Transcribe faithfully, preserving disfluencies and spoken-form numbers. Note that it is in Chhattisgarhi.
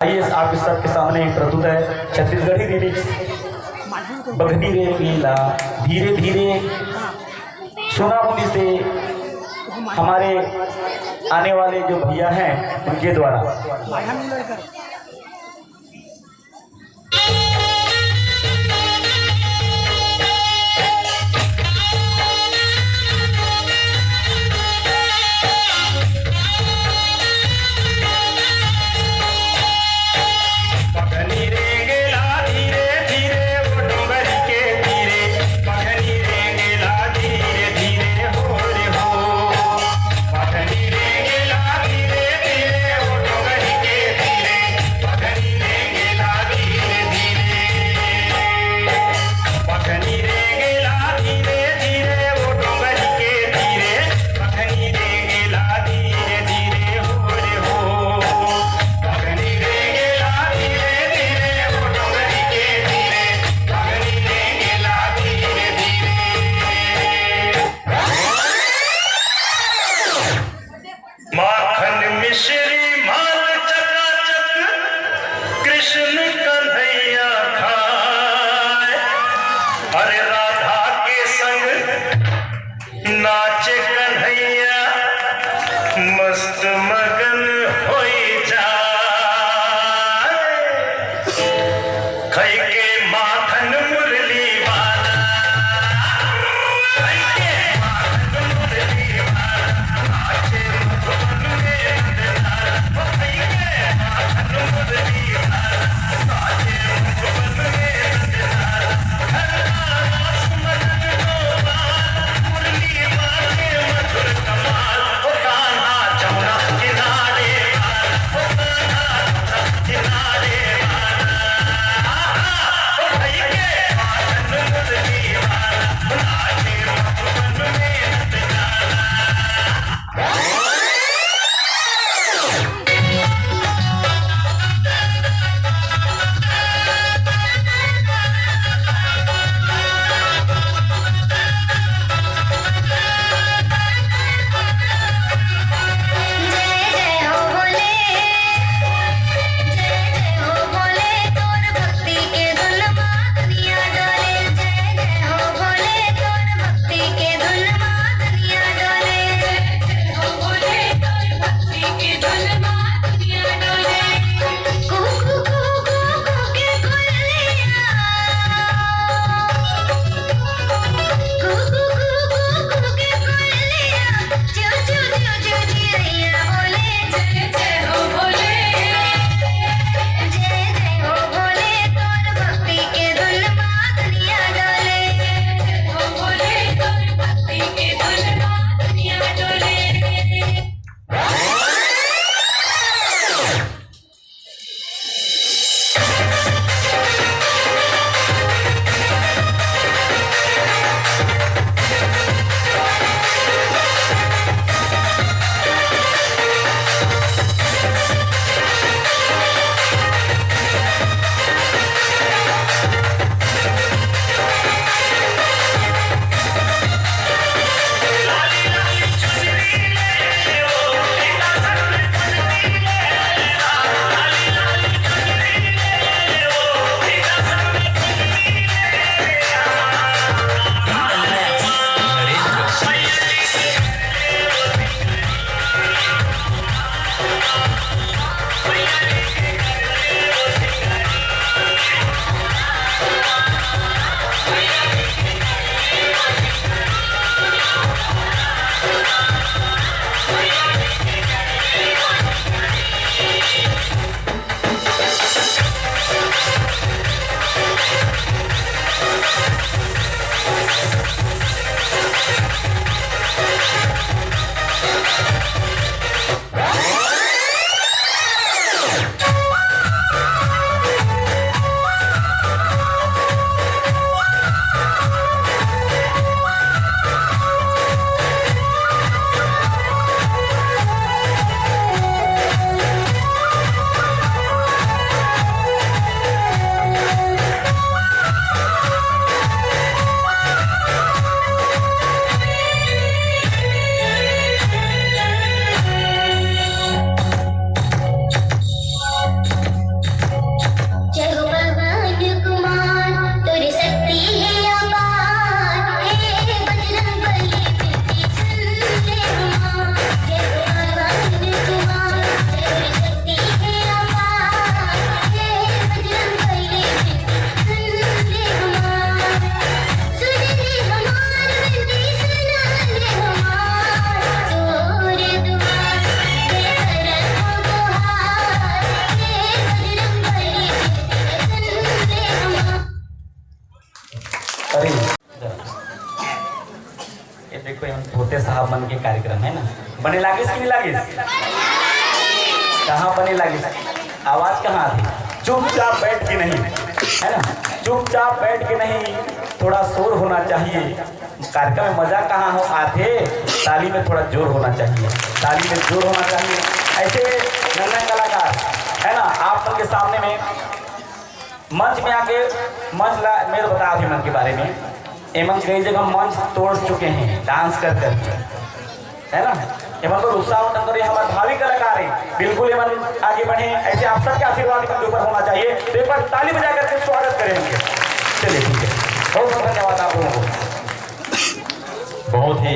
आइए, आप सबके सामने प्रस्तुत है छत्तीसगढ़ी रिमिक्स बघनी रे मेला धीरे धीरे, सोनामुंदी से हमारे आने वाले जो भैया हैं उनके द्वारा। माखन मिश्री माल चकाचक, कृष्ण कन्हैया खाए। अरे राधा के संग नाचे कन्हैया, मस्त मगन होई जाए। खई के माखन मुरली वाला, खई के माखन मुरली वाला, नाचे मुखबन में नंदलाल। ओ खई के माखन मुरली वाला, नाचे मुखबन में नंदलाल। हल्का रस मदन गोपाल, मुरली बाजे मधुर कमाल। ओ कान्हा जमुना किनारे वाला, ओ कान्हा जमुना किनारे वाला। मन के कार्यक्रम है ना, बने लागिस कि नहीं लागिस? कहाँ बने लागिस? आवाज कहाँ आती? चुपचाप बैठ के नहीं, है ना, चुपचाप बैठ के नहीं, थोड़ा शोर होना चाहिए। कार्यक्रम में मजा कहाँ हो आथे? ताली में थोड़ा जोर होना चाहिए, ताली में जोर होना चाहिए। ऐसे नन्ना कलाकार, है ना, आप मन के सामने में मंच में आके मंच ला मेर बता थे मन के बारे में। एमन कई जगह मंच तोड़ चुके हैं डांस कर करके, है ना। एमन को उत्साह उत्पन्न करिए, हमारे भावी कलाकार हैं, बिल्कुल एमन आगे बढ़े। ऐसे आप सबके आशीर्वाद एमन के ऊपर होना चाहिए। तो एक बार ताली बजा करके स्वागत करें उनके। चलिए ठीक है, बहुत बहुत धन्यवाद आप लोगों को। बहुत ही